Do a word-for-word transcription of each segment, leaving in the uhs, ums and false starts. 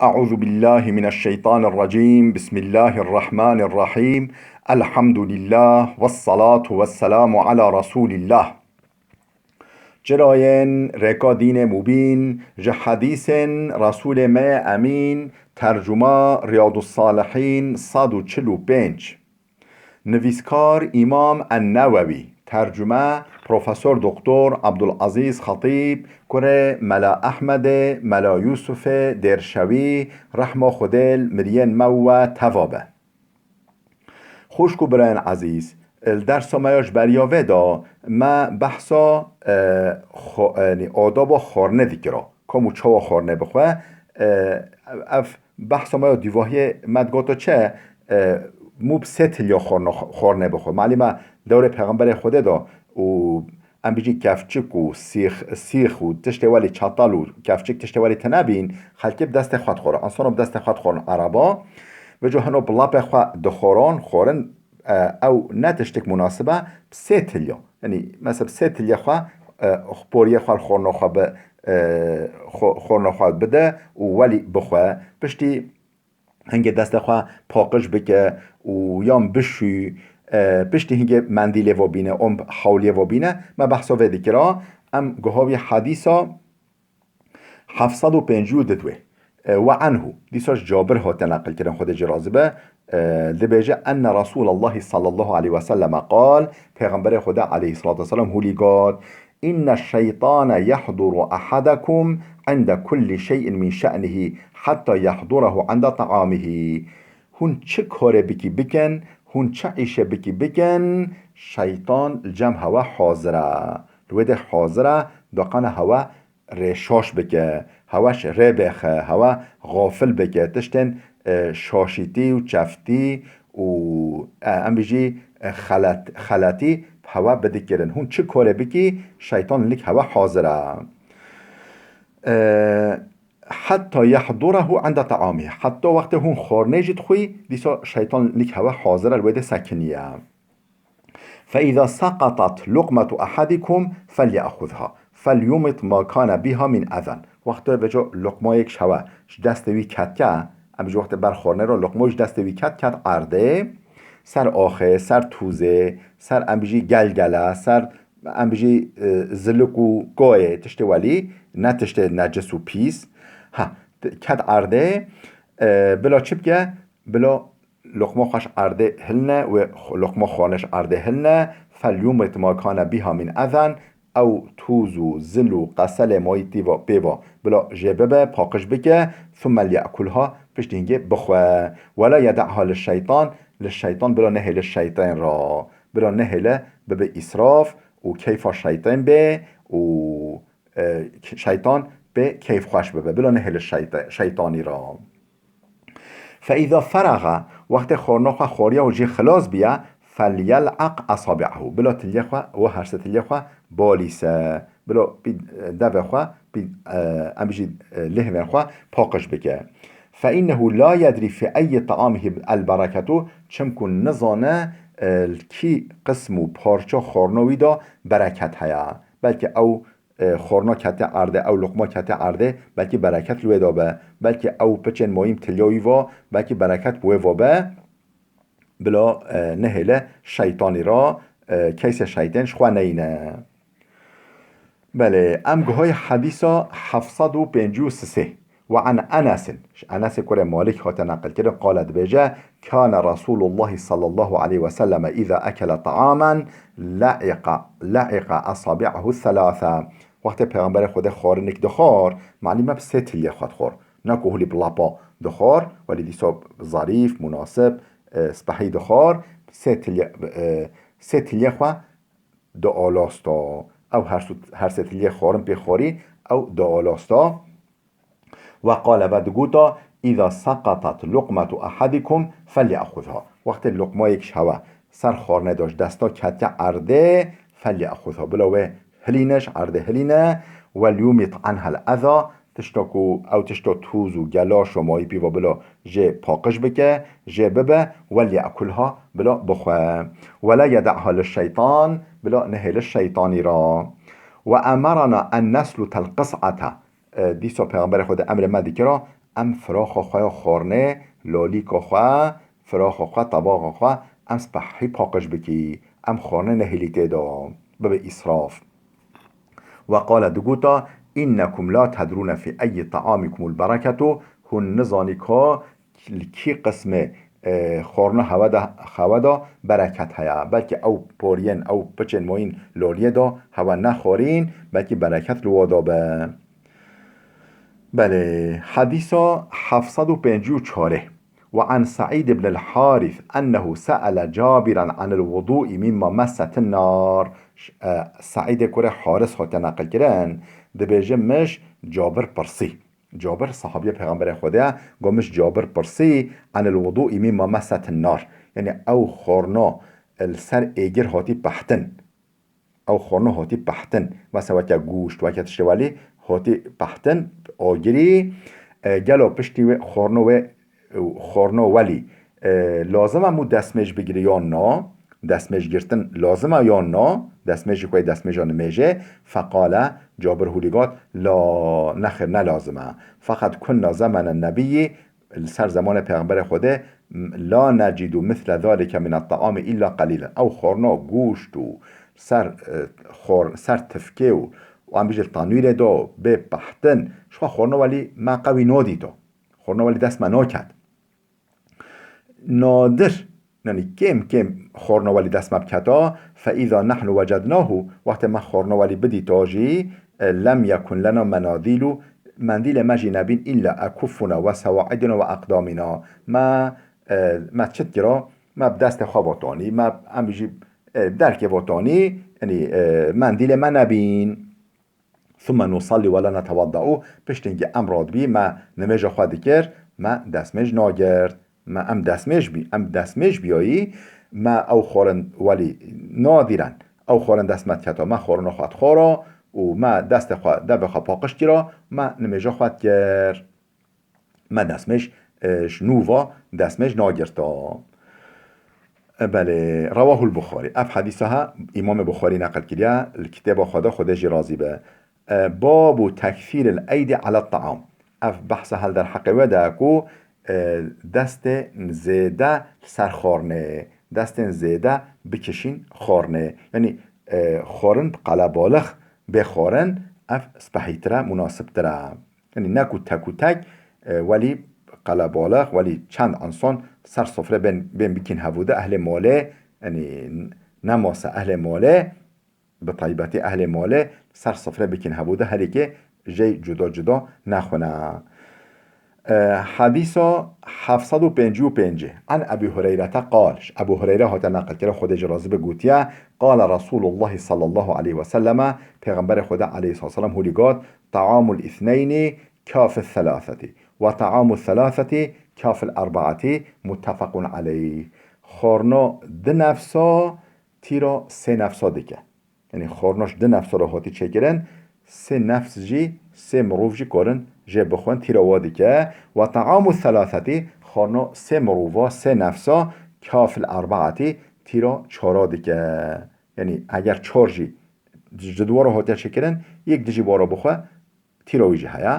أعوذ بالله من الشيطان الرجيم. بسم الله الرحمن الرحيم. الحمد لله والصلاة والسلام على رسول الله. Çirayên rêka dînê mubîn, ji hedîsên Resûlê me yê Emîn, tercuma Riyadus Salihîn sed û çil û pênc. Nivîskar Îmam En-Newewî, tercume Profesor Doktor Abdulazîz Xetîb, kurê Mela Ehmedê, Mela Yûsufê Dêrşewî, rehma Xwedê li miriyên me û we teva be. Xwişk û birayên ezîz, li dersa me ya ji beriya vê de me behsa, e, xwe-, e, yanî adaba xwarinê dikira. Ka mû çawa xwarinê bixwe, e, ev behsa me ya dîvahiyê me digoto çi, e, mû bi sê tilya xwarno-, xwarinê bixwe. Malî me dewrê Pêxemberê Xwedê de û em bijî kevçik û sîx, sîx û tiştê welî çatal û kevçik tiştê welî tune bîn, xelkê bi destê xwe dixwarin. Însanan bi destê xwe dixwarin ereba. Vêca hino bi lapê xwe dixwaran, xwarin, e, ew ne tiştik munasib e, bi sê tilya. Yanî, mesela bi sê tilya xwe, e, poriyê xwe li xwarna xwe bi, e, xo-, xwarna xwe bide û welî bixwe. Piştî hingê destê xwe paqij bike û yan bişû, e, piştî hingê mendîlê ve bîne, an hewliyê ve bîne, me behsa vê dikira. Em guhavî hedîsa heft sed û pêncî û du dibê. E, we anhu, dîsa ji Cabir hate neqilkirin, Xwedê jê razî be, e, dibêje, enne Resûlallahî sallallahu aleyhi ve selleme qal, Pêxemberê Xwedê aleyhissalatu vesselam hûlî got, inne şeytane yehduru ehadekum inde kulli şey'in min şe'nihi hatta yehdurehu inde ta'amihi. Hûn çi karê bikî bikin, hûn çi îşê bikî bikin, şeytan li cem hewe hazir e. Li wê de hazir e, doqana hewe rê şaş bike, hewe ji rê bêxe, hewe xafil bike, tiştên, e, şaşîtî û çeftî û, e, em bijî, e, xelet-, xeletî hewe bidikirin. Hûn çi karê bikî, şeytan lik hewe hazir e. E, hetta yehdurehu inde ta'amî. Hetta wextê hûn xwarnê jî dixwî, dîsa şeytan lik hewe hazir e, li wê de sekiniye. Fe îza seqetat luqmetu ehadikum felyexuzha, felyumit ma kane biha min ezen. Wextê veco luqmayek ji hewe ji destê wî ketke, em ji wextê ber xwarnê re luqmayek ji destê wî ket, ket erdê, ser axê, ser tûzê, ser em bijî gelgele, ser em bijî, e, zilik û koyê, tiştê welî, ne tiştê necis û pîs. Ha, t-, ket erdê, e, bila çi bike? Bila luqma xwe ji erdê hilne, wê xu-, luqma xwarnê ji erdê hilne, felyumit ma kane biha min ezen, ew tûz û zil û qeselê mayî tîva pê va, bila jê bibe, paqij bike, thumme lyekulha, piştî hingê bixwe. Wela yede'ha li şeytan, li şeytan bila nehêle şeytên ra. Bila nehêle bibe îsraf û keyfa şeytên bê û, e, şeytan pê keyfxweş bibe. Bila nehêle şeyte-, şeytanî ra. Fe îza feraga, wextê xwarna xwe xwariya û jê xilas biya, felyel'eq esabi'ahu. Bila tiliyê xwe, we herse tiliyê xwe balîse. Bila pî devê xwe, pî, e, em bijî, e, lihvên xwe paqij bike. Fe innehu la yedrî fi eyyi ta'amihi el bereketu, çimku nizane, e, li kî qism û parça xwarna wî de bereket heye. Belkî ew, e, xwarna kete erdê, ew luqma kete erdê, belkî bereket li wê de be. Belkî ew piçên mayî tiliya wî va, belkî bereket bi wê va be. Bila, e, nehêle şeytanî ra, e, keysê şeytên ji xwe neyne. Belê, em guhayê hedîsa heft sed û pêncî û sê. Ve an Enesin, ji Enesê kurê Malik hate neqilkirin, qale dibêje, kane Resûlullahî sallallahu aleyhi ve selleme îza ekele ta'amen le'iqa, le'iqa esabi'ahu thelâthe. Wextê Pêxemberê Xwedê xwarinik dixwar, malî me bi sê tiliyê xwe dixwar. Ne ku hulî bi lapa dixwar, welî dîsa zarîf, munasib, e, spehî dixwar, sê tiliyê, e, sê tiliyê xwe dialasta. Ew her su-, her sê tiliyê xwarin pê xwarî, ew dialasta. Ve qale ve digota, îza seqetat luqmetu ehadikum felyexuzha. Wextê luqmayek ji hewe ser xwarnê de ji desta ketiye erdê, felyexuzha. Bila wê hilîne, ji erdê hilîne, welyumit anhel eza, tişta ku ew tişta tûz û gelaş û mayî pîva bila jê paqij bike, jê bibe, welya'kulha, bila bixwe. Wela yeda'ha li şeytan, bila nehêle şeytanî ra. Ve emerana en neslutel qis'ata. E, dîsa Pêxemberê Xwedê emrê me dikira, Em firaxa xwe ya xwarnê, lolîka xwe, firaxa xwe, tebaxa xwe, em spehî paqij bikî. Em xwarnê nehêlî tê de. Bibe îsraf. Ve qale, digota, "Înnekum la tedrûne fî eyyî te'amîkumul bereketu", hûn nizanî ka li kî qismê, e, xwarna hewe de, hewe de bereket heye. Belkî ew poriyên, ew piçên moyîn loliyê de hewe nexwarîn, belkî bereket li wa de be. Belê, hedîsa heft sed û pêncî û çar. Ve an Seîd ibn el-Harîs ennehu se'ele Cabiran anil wudu'i mimma messetin nar. Ş-, e, Seîdê kurê Haris hate neqilkirin, dibêje, mij Cabir pirsî. Cabir sahabiya Pêxemberê Xwedê ye, got, mij Cabir pirsî, anil wudu'i mimma messetin nar. Yanî ew xorno li ser êgir hatî pehtin. Ew xorno hatî pehtin. Mesela weke goşt, weke tiştê welî hatî pehtin, agirî. E, gelo piştî wê xorno wê, xorno welî, e, lazim e mû destmêj bigirî yan na? Destmêj girtin lazim e yan na? Destmêjî xwe yê destmêja nimêjê. Feqale, Cabir hûlî got, la, nexêr, ne lazim e. Feqet kunna zemenen nebiyî, li ser zemanê Pêxemberê Xwedê, m-, la necîdu misle zalike mine te'amî îlla qelîlen. Ew xorna goşt û ser, e, xor-, ser tifkê û, û em bijî tanûrê de bê pehtin, ji xwe xorna welî me qewî nadîto. Xorna welî dest me naket. Nadir, yanî kêm kêm xorna welî dest me biketa, fe îza nehnu wecednahu, wextê me xorna welî bidîta jî, e, lem yekun lena menadîlu, mendîlê me jî nebîn, îlla ekuffuna ve sewaiduna ve eqdamîna. Me, e, me çi dikira? Me bi destê xwe vatanî, me em jî, e, derkê vatanî, yanî, e, mendîlê me nebîn. Thumme nusallî ve la netewedda'u, piştî hingî em radibî, me nimêja xwe dikir, me destmêj nagirt. Me em destmêj bî, em destmêj biyayî, me ew xwarin welî nadîren. Ew xwarin dest me diketa, me xwarina xwe dixwara û me destê xwe, devê xwe paqij kira, me nimêja xwe dikir. Me destmêj, e, ji nû ve destmêj nagirta. E, belê, rewahul Buxarî. Ev hedîsa he Îmamê Buxarî neqil kiriye, li kitêba xwe de, Xwedê jî razî be. E, babu tekthîril eydi ala te'am. Ev behsa hel derheqê wê de ku, e, destê zêde li ser xwarnê, destên zêde bikişîn xwarnê. Yanî, e, xwarin bi qelebalix bê xwarin, ev spehîtir e, munasibtir e. Yanî ne ku tek û tek, e, welî qelebalix, welî çend însan ser sofre bên, bên bikîn hevû de, ehlê malê, yanî ne masa, ehlê malê, bi taybetî ehlê malê ser sofre bikîn hevû de, herîkê jey cuda cuda nexwine. E, hedîsa heft sed û pêncî û pêncî. An Ebî Hureyrete qal, ji Ebû Hureyre hate neqilkirin, Xwedê jî razî be, gotiye, qale Resûlullahî sallallahu aleyhi ve selleme, Pêxemberê Xwedê aleyhissalatu vesselam hûlî got, "Ta'amul îsneynî kafil selâsetî, ve ta'amul selâsetî kafil erbaetî, muttefaqun aleyh." Xorno di nefsa tîra sê nefsa dike. Yanî xorno ji di nefsa re hatî çêkirin, sê nefs jî, sê mirov jî karin jê bixwin, tîra wa dike. Ve ta'amu selâsetî, xorno sê mirova, sê nefsa, kafil erbaetî, tîra çara dike. Yanî eger çar jî ji dwara hatiye çêkirin, yek dijî wara bixwe, tîra wî jî heye.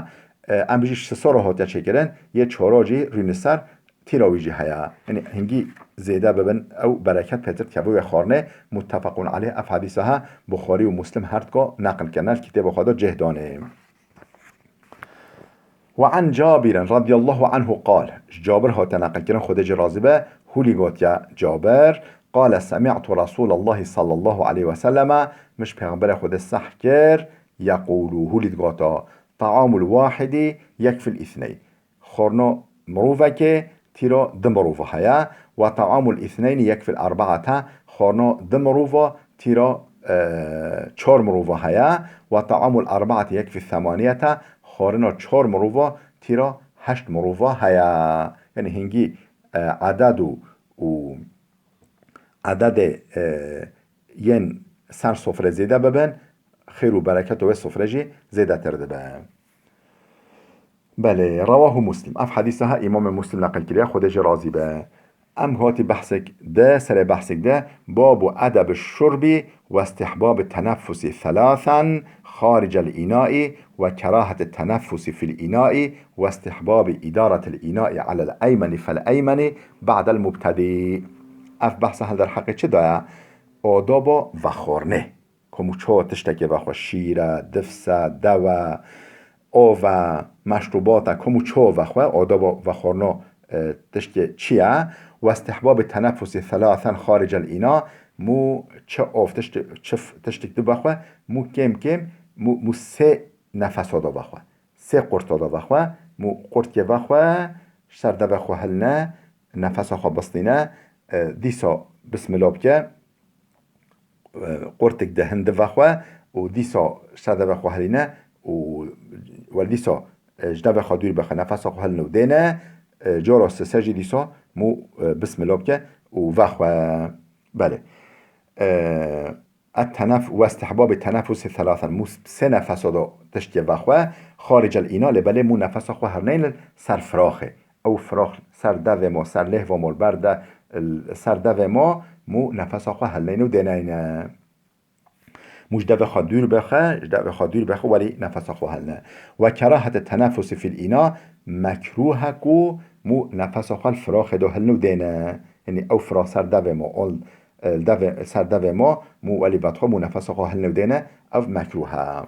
E, em bijî ji sisora hatiye çêkirin, yê çara jî rûnî ser tîra wî jî heye. Yanî hingî zêde bibin, ew bereket pêtir dikeve wê xwarinê. Muttefequn aleyh, ev hedîsa he Buxarî û Muslim her dika neqil kirine, li kitêba xwe de cih danê. Ve an Cabirin radiyallahu anhu qal, ji Cabir hate neqilkirin, Xwedê jî razî be, hûlî gotiye Cabir, qale semi'tu Resûlallahî sallallahu aleyhi ve selleme, min ji Pêxemberê Xwedê seh kir, yeqûlû, hûlî digota, "Ta'amul wahidî yekfil îsneyn." Xorno mirovekê tîra di mirova heye. "Ve ta'amul îsneyni yekfil erbaete." Xorno di mirova tîra, e, çar mirova heye. "Ve ta'amul erbaeti yekfi semaniyete." Xorino çar mirova tîra heşt mirova heye. Yanî hingî, e, eded û, û ededê, e, yên ser sofre zêde bibin, xêr û bereket wê sofre jî zêdetir dibe. Belê, rewahu Muslim. Ev hedîsa he Îmamê Muslim neqil kiriye, Xwedê jê razî be. Em hatî behsek de, serê behsek de, babu edebi şurbî ve istihbabi teneffusi thelâthen xaricel înaî ve keraheti teneffusi fil înaî ve istihbabi îdaretil înaî alel eymeni fel eymeni ba'del mubtedî. Ev behsa hel derheqê çi daye? Adaba vexwarinê. Komû çawa tiştekê vexwe, şîr e, difs e, dew e, av e, meşrûbat e, komû çawa vexwe, adaba vexwarina, e, tiştê çi ye? Westihbabê tenefusî thelâthen xaricel îna, mû çi av tişt-, çi f-, tiştik tu vexwe, mû kêm kêm, mû, mû sê nefesa da vexwe. Sê qurta da vexwe, mû qurtkê vexwe, ji ser devê xwe hilne, nefesa xwe bistîne, e, dîsa bismillah bike, e, qurtik de hin di vexwe û dîsa ji ser devê xwe hilîne û wel dîsa, e, ji devê xwe dûr bixwe, nefesa xwe hilne û dêne, e, cara sise jî dîsa mû, e, bismillah bike û vexwe. Belê. E, et tenef-, westihbabê tenefusê thelâthen, mû sê nefesa da tiştê vexwe, xaricel îna, lê belê mû nefesa xwe hirneyne ser firaxê. Ew firax ser devê ma, ser lêhva ma, li ber de, l-, ser devê ma, mû nefesa xwe hilneyne û dêneyne. Mû ji devê xwe dûr bixwe, ji devê xwe dûr bixwe, welî nefesa xwe hilne. Ve kerahete tenefusî fil îna, mekrûh e ku mû nefesa xwe li firaxê de hilne û dêne. Yanî ew firax ser devê ma, ol, e, devê, ser devê ma, mû welî vedixwe, mû nefesa xwe hilne û dêne, ev mekrûh e.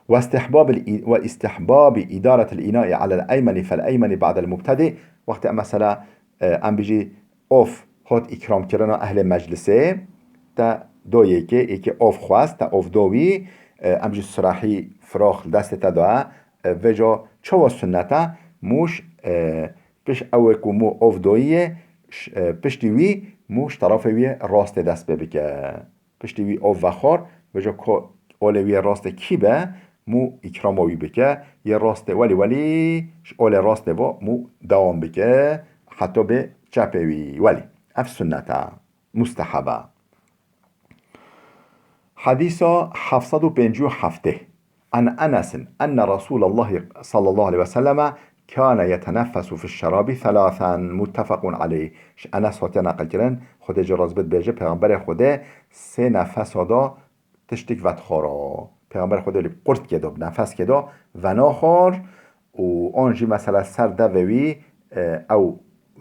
Ve istihbabil î-, ve istihbabi îdaretil înaî alel eymeni fel eymeni ba'del mubtedî. Wextê em mesela, e, em bijî of hot îkramkirina ehlê meclisê, te do yekê, yekê of xwest, te of do wî, e, em jî surahî firax li destê te da, e, vêca çawa sunnet e, mûş, e, piş ew ê ku mû of doyî yê, ş-, e, piştî wî mû ji terefê wî rastê dest pê bike. Piştî wî of vexwar, vêca ko olê wî yê rastê kî be, mû îkrama wî bike, yê rastê welî welî ji olê rastê bo mû dewam bike, heta bê çepê wî welî. Ev sunnet e, mustehab e. Hadîsa heft sed û pêncî û heftê. An Enesin enne Resûlallahî sallallahu aleyhi ve selleme kâne yeteneffesu fiş şerabî thelâthen, muttefekun aleyh. Ji Enes hatiye neqilkirin, Xwedê jê razî be, dibêje, Pêxemberê Xwedê sê nefesa da tiştik vedixwara. Pêxemberê Xwedê li qurtkê da, bi nefeskê da venaxwar û an jî mesela ser devê wî, e, ew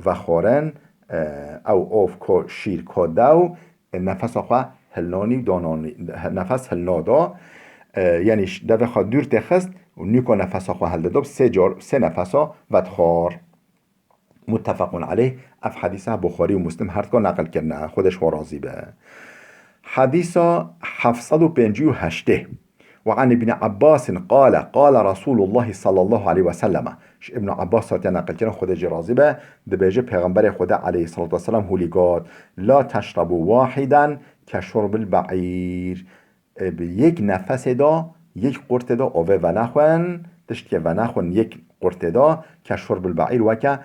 vexwarin, e, ew of ko şîr ko dew, e, nefesa xwe hilnanî û dananî, nefes hilnada, e, yanî ji devê xwe dûr têxist û nûka nefesa xwe hildida, sê car, sê nefesa vedixwar. Muttefequn aleyh, ev hadîsa Buxarî û Muslim her dika neqil kirine, Xwedê ji wan razî be. Hadîsa heft sed û pêncî û heştê. Ve an Ibn Abbasin qale, qale Resûlullahî sallallahu aleyhi ve selleme. Ji Ibn Abbas hatiye neqilkirin, Xwedê jê razî be, dibêje, Pêxemberê Xwedê aleyhissalatu vesselam hûlî got, "La teşrebu wahiden ke şurbil be'îr." E, bi yek nefesê de, yek qurtê de avê venexwin, tiştê venexwin yek qurtê de, ke şurbil be'îr, weke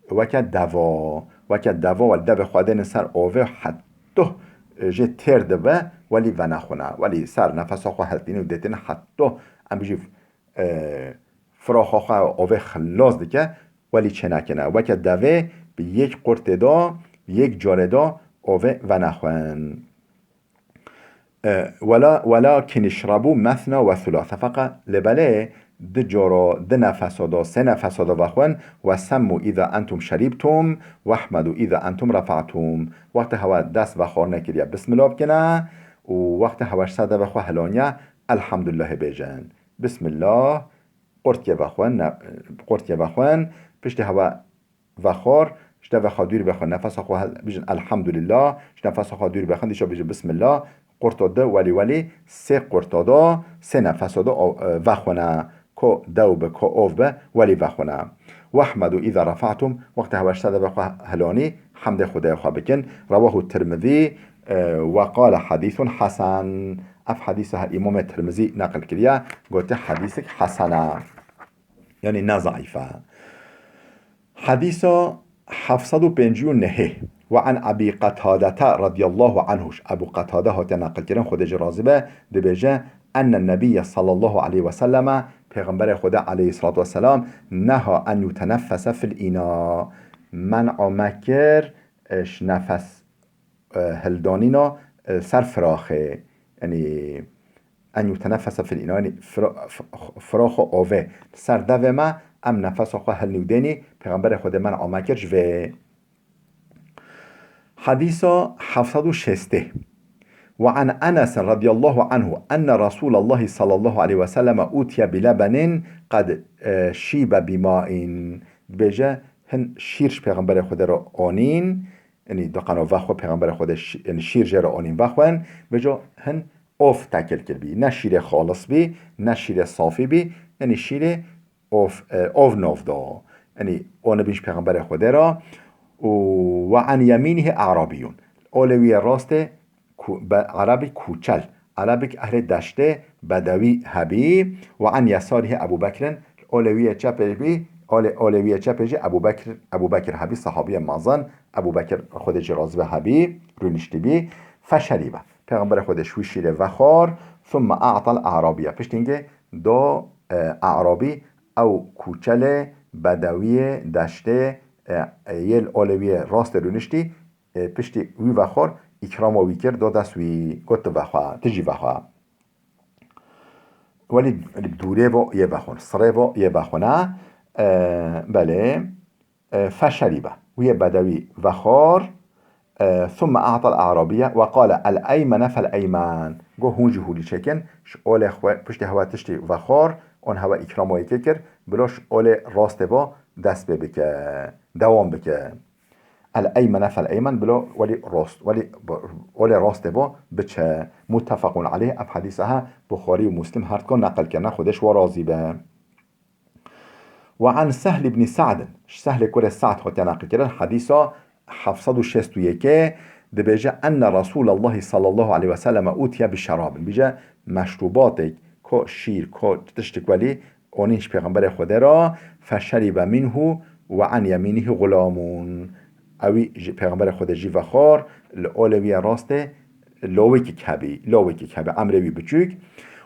weke deva, weke deva, welî devê xwe dêne ser avê, heta, e, jê têr dibe, welî venexwine. Welî ser nefesa xwe hiltîne û dêtîne heta, em bijî, e, firaxa xwe avê xilas dike, welî çênekine. Weke devê bi yek qurtê de, bi yek carê de avê venexwin. E, wela, welakin işrebu mesna ve sulase. Feqet lê belê di coro, di nefeso do, sê nefeso do vexwin, ve semmu iza entum şeribtum, vehmedu iza entum rafa'tum. Wextê hewa dest vexwarine kiriye, bismillah bikine û wextê hewa ji ser devê xwe hilaniye, elhamdulillahê bêjin. Bismillah, qurtkê vexwin, ne, qurtkê vexwin, piştî hewa vexwar, ji devê xwe dûr bexwin, nefesa xwe hel-, bijin elhamdulillah, ji nefesa xwe dûr bexwin, dîsa bijin bismillah, qurto di welî welî, sê qurto do, sê nefeso do, o, e, vexwine, ko dew be, ko ov be, welî vexwine. Wehmedu iza rafa'tum, wextê hewa ji ser devê xwe helonî, hemdê Xwedê xwe bikin. Rewahu Tirmizî, e, ve qale hadîsun hasen. Ev hadîsa Îmamê Tirmizî neqil kiriye, gote hadîsik hesen e. Yanî ne zeîf e. Hadîsa heft sed û pêncî û nehê. Ve an Ebî Qetadete radiyallahu anhu. Ebû Qetade hatiye neqilkirin, Xwedê jê razî be, dibêje, enne Nebiyye sallallahu aleyhi ve selleme, Pêxemberê Xwedê aleyhissalatu vesselam, neha en yuteneffese fil îna. Men'a me kir, e, ji nefes, e, hildanîna, e, ser firaxê. Yanî, en yuteneffese fil îna, yanî fira-, f-, f-, firaxa avê. Li ser devê me em nefesa xwe hilnî û dênî, Pêxemberê Xwedê men'a me kir ji vê. Hedîsa heft sed û şêstê. Ve an Enes radiyallahu anhu enne Resûlallahi sallallahu aleyhi ve selleme utiye bi lebenin qed, e, şîbe bi main. Dibêje, hin şîr ji Pêxemberê Xwedê re anîn, yanî di qeno vexwe Pêxemberê Xwedê şî-, yanî şîr jê re anîn vexwen, dibêje hin ov tekil kiribî. Ne şîrê xalis bî, ne şîrê safî bî, yanî şîrê ov, e, ov nav da. Yanî, o nebîn ji Pêxemberê Xwedê re. Û ve an yemînihî Arabiyun. Olê wî yê rastê ku-, be-, Erebî kûçel. Erebik ehlê deştê bedewî hebî. Ve an yesarihî Ebu Bekrin. Olê wî yê çepê bî, olê, olê wî yê çepê jî Ebu Bekir, Ebu Bekir hebî, sahabiyê mezin, Ebu Bekir Xwedê jî razî be hebî, rûniştî bî. Feşerîbe. Pêxemberê Xwedê ji wî şîrê vexwar. Thumme a'tal Arabiye. Piştî hingê do, e, Arabî, ew kûçelê, bedewiyê, deştê, e, e, yê li olê wî yê rastê rûniştî, e, piştî wî vexwar, îkrama wî kir, do dest wî, got, "Tu vexwe, tu jî vexwe." Welî, welî bi dûrê ve yê vexwin, sirê ve yê vexwine. E, belê. E, feşerîbe. Wî yê bedewî vexwar. E, thumme a'tal Arabiye ve qale, "El eymene fel eymen." Got, "Hûn jî hûlî çêkin, ji olê xwe, piştî hewe tiştî vexwar, on hewe îkrama yekê kir, bilo ji olê rastê ve dest pê bike, dewam bike." "El eymene fel eymen", bilo welî rast, welî b-, olê rastê ve biçe. Muttefaqun aleyh, ev hedîsa he Buxarî û Muslim her dikan neqil kirine, Xwedê ji wan razî be. Ve an Sehl ibn Sa'd, ji Sehlê kurê Sa'd hatiye neqilkirin, hedîsa heft sed û şêst û yekê, dibêje, enne Resûlallahi sallallahu aleyhi ve selleme utiye bi şerabin. Bîje, meşrûbatêk, ko şîr, ko tiştik welî, onîn ji Pêxemberê Xwedê re, feşerîbe minhu ve an yemînihî gulamun. Ewî ji Pêxemberê Xwedê jî vexwar, li olê wî yê rastê lawikik hebî, lawikik hebî, emrê wî biçûk,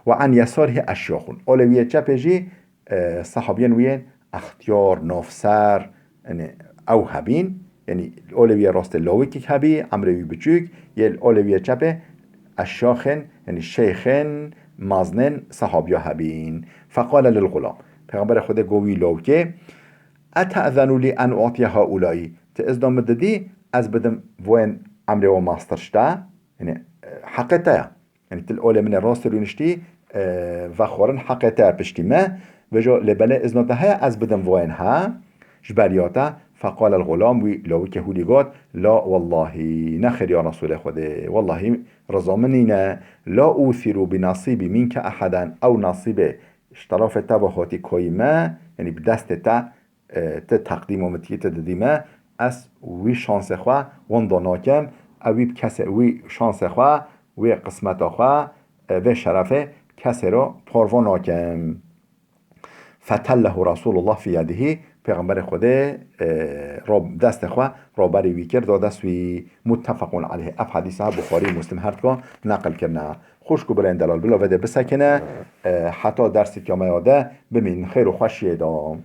ve an yesarihî eşyaxun. Olê wî yê çepê jî e, sehabiyên wî yên extiyar, navser, yanî ew hebîn, yanî olê wî yê rastê lawikik hebî, emrê wî biçûk, yê olê wî yê çepê eşyaxên, yanî şeyxên, meznên sehabiya hebîn. Feqale lil gulam. Pêxemberê Xwedê got wî lawikê, "Ete'zenu li en u'tiye haulai?" Tu izna min didî, ez bidim voyên emrê wan mastir ji te? Yanî, e, heqê te ye. Yanî, tu li olê min ê rastê rûniştî, e, vexwarin heqê te ye piştî me. Vêjo lê belê izna te heye ez bidim voyên he, ji beriya te. Feqale l-gulam, wî lawikê hûlî got, "La wellahî, nexêr ya Resûlê Xwedê, wellahî riza min nîne. La ûsîru bi nasîbî minke eheden, ew nasîbê ji terafê te ve hatî kayî me, yanî bi destê te, e, tu teqdîma min dikî, tu didî me, ez wî şansê xwe wenda nakim, ew wî bi kesê, wî şansê xwe, wê qismeta xwe, e, vê şerefê kesê re parve nakim." Fetellehu Rasulullah fi yedihî, Pêxemberê Xwedê, e, ro-, destê xwe roberê wî kir, da dest wî. Muttefaqun aleyh. Ev hedîsa Buxarî û Muslim her dikan neqil kirine. Xwişk û birayên delal, bila vê de bisekine, e, heta dersê kiyameya de bimînin xêr û xweşiyê de.